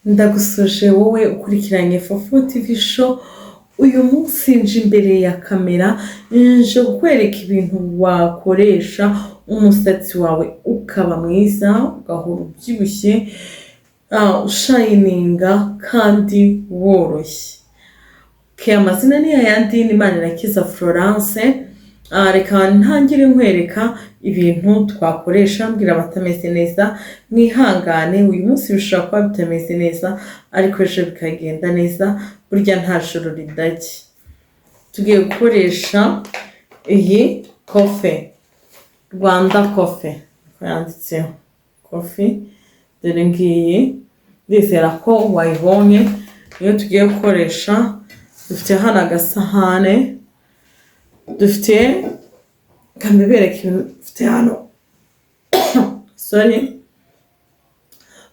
Ndagusuje wowe ukurikiranye Fofo TV Show, uyu munsi nje imbere ya kamera nje kukwereka ibintu wakoresha umusatsi wawe ukaba mwiza, ugahora ubyibushye, ushayininga kandi woroshye. Okay, amazina ni yayandi ni Manirakiza Florence. Reka ntangire nkwereka ibintu twakoresha, mbwira abatameze neza mwihangane, uyu munsi bishobora kuba bitameze neza ariko ejo bikagenda neza, burya nta joro ridacya. Tugiye gukoresha iyi coffee, Rwanda coffee yanditseho coffee, dore ngiyi, ndizera ko wayibonye. Niyo tugiye gukoresha. Dufite hano agasahane, dufite kambibereka ibintu dufite hano, sorry,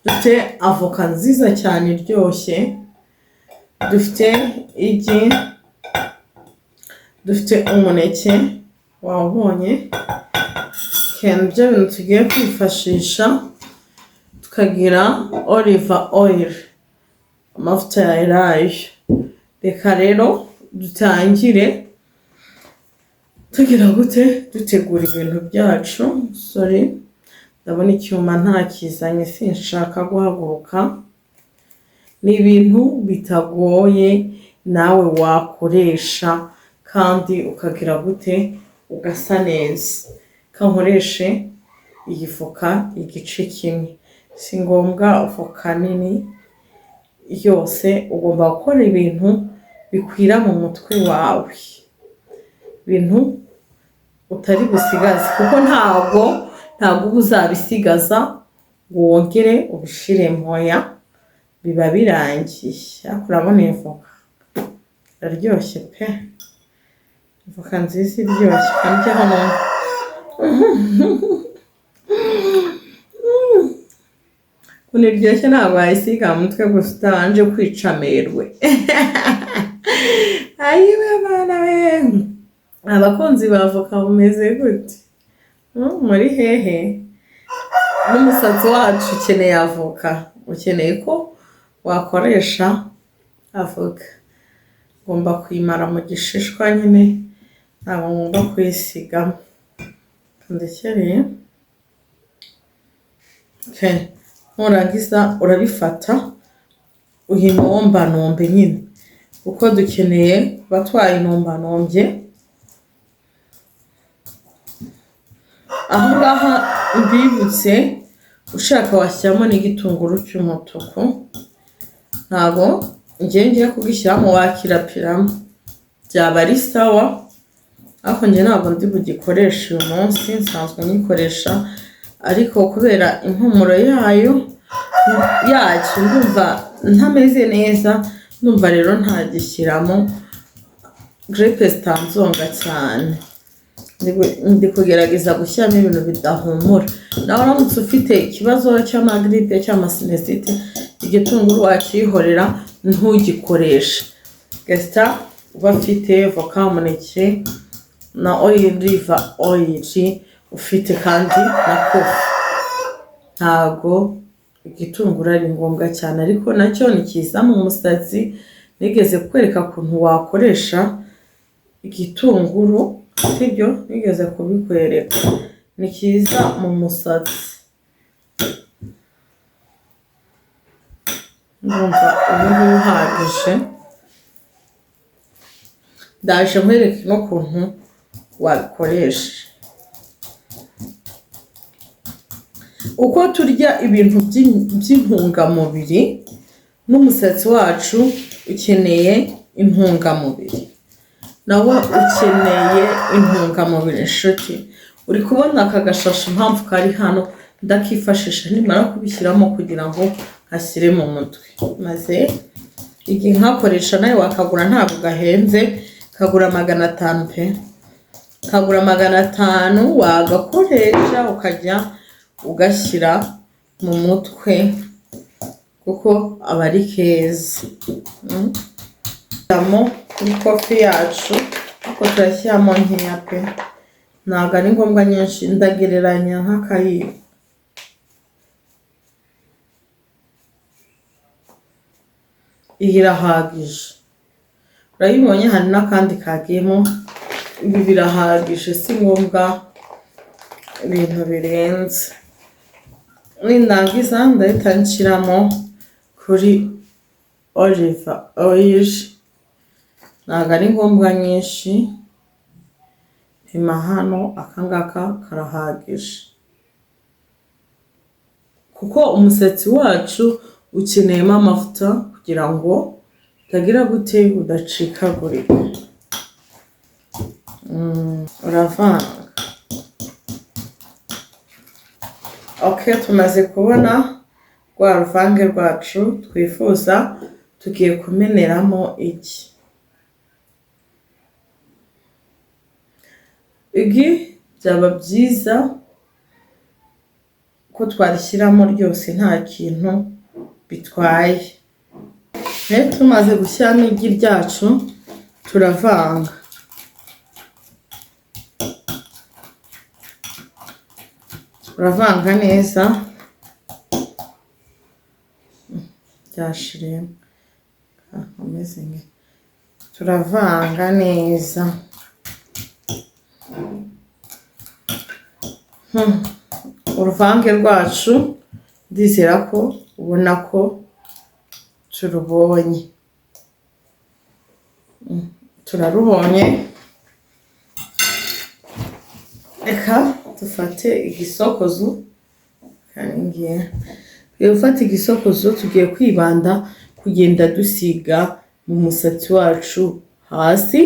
dufite avoka nziza cyane iryoshye, dufite igi, dufite umuneke wawubonye, nibyo bintu tugiye kwifashisha. Tukagira olive oil, amavuta ya elayo. Reka rero dutangire tugira gute dutegura ibintu byacu. Sorry, ndabona icyuma ntakizanye, sinshaka guhaguruka. Ni ibintu bitagoye nawe wakoresha kandi ukagira gute ugasa neza. Reka nkoreshe iyi voka igice kimwe, si ngombwa voka nini yose, ugomba gukora ibintu bikwira mu mutwe wawe, ibintu utari busigaze, kuko ntabwo uba uzabisigaza ngo wongere ubishire moya, biba birangiye. Ariko urabona iyi voka iraryoshye pe, voka nziza iryoshye kandi hano ukuntu iryoshye ntabwo wayisiga mu mutwe gusa utabanje kwica amerwe. Ayiwe bana we, abakunzi ba voka mumeze gute? Muri hehe? N'umusatsi wacu ukeneye avoka, ukeneye ko wakoresha avoka. Ngomba kuyimara mu gishishwa nyine, ntabwo ngomba kuyisigamo. Ndekereye. Okay. Nurangiza urabifata uyinombanombe nyine, kuko dukeneye kuba twayinombanombe. Aho ngaha mbibutse, ushaka washyiramo n'igitunguru cy'umutuku, ntabwo ngiye ngiye kugishyiramo, wakirapiramo byaba ari sawa, ariko njye ntabwo ndi bugikoreshe uyu munsi, nsanzwe nyikoresha, ariko kubera impumuro yayo yacyo ndumva ntameze neza, ndumva rero ntagishyiramo, grippe zitanzonga cyane. Ndi kugerageza gushyiramo ibintu bidahumura. Nawe uramutse ufite ikibazo cy'amagrippe cyangwa sinusite, igitunguru wakihorera ntugikoreshe. Gasita uba afite voka, umuneke na olive oil, ufite kandi na kofi. Ntago igitunguru ari ngombwa cyane, ariko nacyo ni cyiza mu musatsi. Nigeze kukwereka ukuntu wakoresha igitunguru, sibyo? Nigeze kubikwereka, ni cyiza mu musatsi. Ndumva ubu ngubu uhagije. Ndaje nkwereke n'ukuntu wabikoresha. Uko turya ibintu by'intungamubiri, n'umusatsi wacu ukeneye intungamubiri, nawe ukeneye intungamubiri nshuti. Uri kubona aka gashashi impamvu kari hano, ndakifashisha nimara kubishyiramo kugira ngo nkashyire mu mutwe, maze igihe nkakoresha. Nawe wakagura, ntabwo gahenze, kagura 500 pe, kagura 500, wagakoresha ukajya ugashyira mu mutwe kuko aba ari keza. Shyiramo kuri kofi yacu, ariko turashyiramo nkeya pe, ntabwo ari ngombwa nyinshi, ndagereranya nk'akayiko. Iyi irahagije, urayibonye, hari n'akandi kagiyemo. Ibi birahagije, si ngombwa ibintu birenze. Nindangiza ndahita nshyiramo kuri olive oil, ntabwo ari ngombwa nyinshi. Pima hano, akangaka karahagije, kuko umusatsi wacu ukeneyemo amavuta kugira ngo utagira gute, udacikagurika. Uravanga. Okay, tumaze kubona rwa ruvange rwacu twifuza, tugiye kumeneramo igi. Igi byaba byiza ko twarishyiramo ryose, nta kintu bitwaye. Rero tumaze gushyiramo igi ryacu, turavanga. Uravanga neza, byashiriyemo, ameze nka, turavanga neza. Uruvange rwacu ndizera ko ubona ko turubonye, turarubonye. Reka dufate igisokozo, tugiye gufata igisokozo, tugiye kwibanda kugenda dusiga mu musatsi wacu hasi.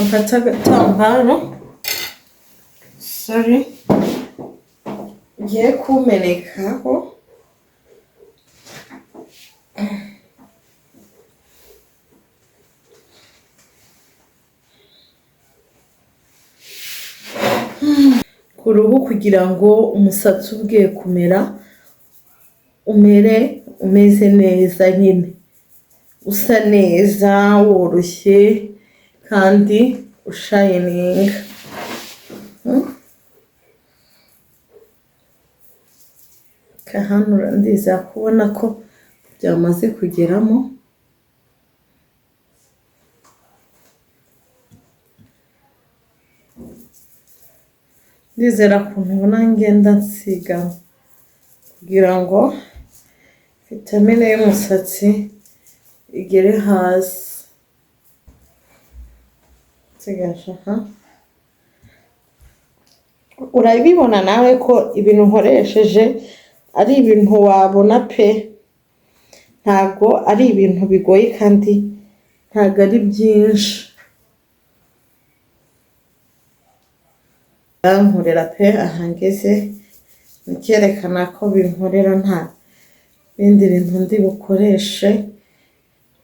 Mfata agatambaro, sorry, ngiye kumenekaho. Ku ruhu kugira ngo umusatsi ugiye kumera umere umeze neza nyine, usa neza, woroshye kandi ushayininga. Hano ndizera kubona ko byamaze kugeramo. Ndizera ukuntu ubona ngenda nsiga kugira ngo vitamine y'umusatsi igere hasi. Nsigaje aha. Urabibona nawe ko ibintu nkoresheje ari ibintu wabona pe, ntabwo ari ibintu bigoye kandi ntabwo ari byinshi. Nkorera pe, aha ngeze nicyerekana ko binkorera, nta bindi bintu ndi bukoreshe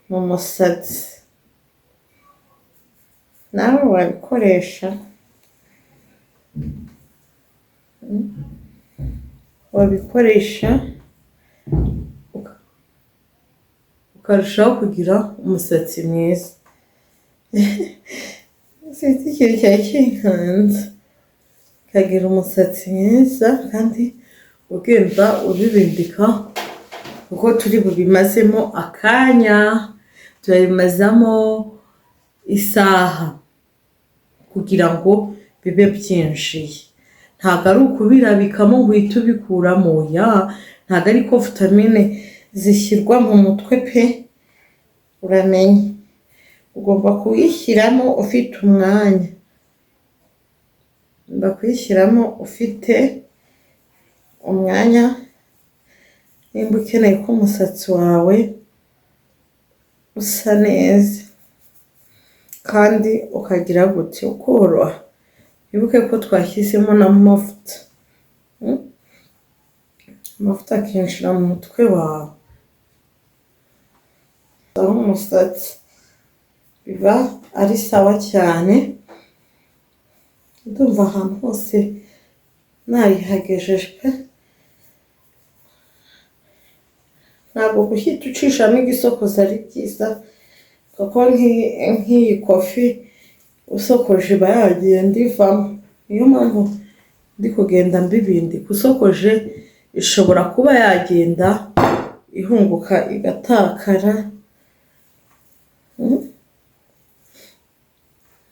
mu musatsi. Nawe wabikoresha, wabikoresha ukarushaho kugira umusatsi mwiza. Sinzi ikintu cyari kinkanze, ukagira umusatsi mwiza kandi ugenda ubibindika, kuko turi bubimazemo akanya, turabimazamo isaha kugira ngo bibe byinjiye. Ntabwo ari ukubirabikamo ngo uhite ubikuramo, ya ntabwo ari ko vitamine zishyirwa mu mutwe pe, uramenye ugomba kuyishyiramo ufite umwanya, ugomba kuyishyiramo ufite umwanya, nimba ukeneye ko umusatsi wawe usa neza kandi ukagira gutya ukoroha. Wibuke ko twashyizemo n'amavuta, amavuta akinjira mu mutwe wawe, aho umusatsi biba Ari sawa cyane. Ndumva ahantu hose nayihagejeje pe. Ntabwo guhita ucishamo igisokozo ari byiza, kuko nk'iyi kofi usokoje iba yagenda ivamo. Niyo mpamvu ndi kugenda mbibindika. Usokoje ishobora kuba yagenda ihunguka igatakara.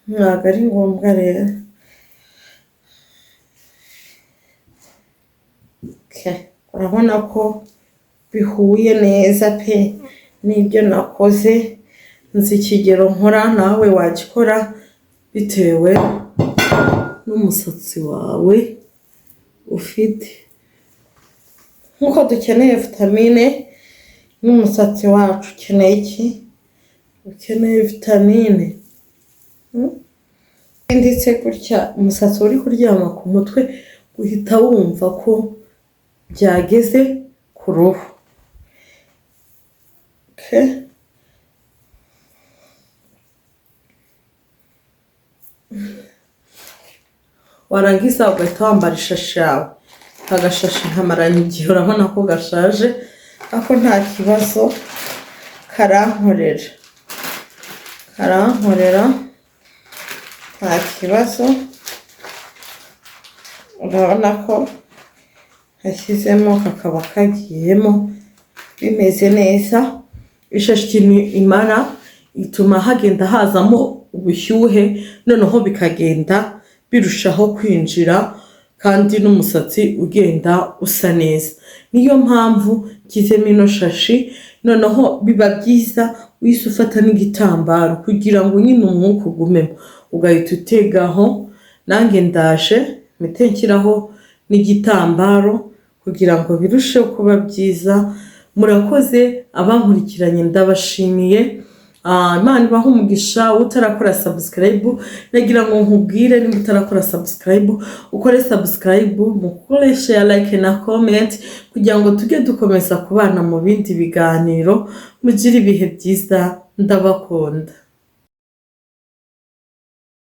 Ntabwo ari ngombwa rero. Urabona ko bihuye neza pe n'ibyo nakoze. Nzi ikigero nkora, nawe wagikora bitewe n'umusatsi wawe ufite. Nk'uko dukeneye vitamine n'umusatsi wacu ukeneye iki? Ukeneye vitamine. Ndetse gutya umusatsi uri kuryama ku mutwe uhita wumva ko byageze ku ruhu. Warangiza ugahita wambara ishashi yawe. Agashashi nkamaranye igihe, urabona ko gashaje, ariko nta kibazo, karankorera. Karankorera nta kibazo. Urabona ko hashyizemo kakaba kagiyemo bimeze neza. Ishashi ikintu imara ituma hagenda hazamo ubushyuhe, noneho bikagenda birushaho kwinjira kandi n'umusatsi ugenda usa neza. Niyo mpamvu nshyizemo ino shashi. Noneho biba byiza uhise ufata n'igitambaro kugira ngo nyine umwuka ugumemo, ugahita utegaho. Nanjye ndaje mpite nshyiraho n'igitambaro kugira ngo birusheho kuba byiza. Murakoze abankurikiranye, ndabashimiye. Imana ibahe umugisha. Utarakora subscribe, nagira ngo nkubwire, niba utarakora subscribe ukore subscribe, mukore share, like na comment kugira ngo tujye dukomeza kubana mu bindi biganiro. Mugire ibihe byiza, ndabakunda.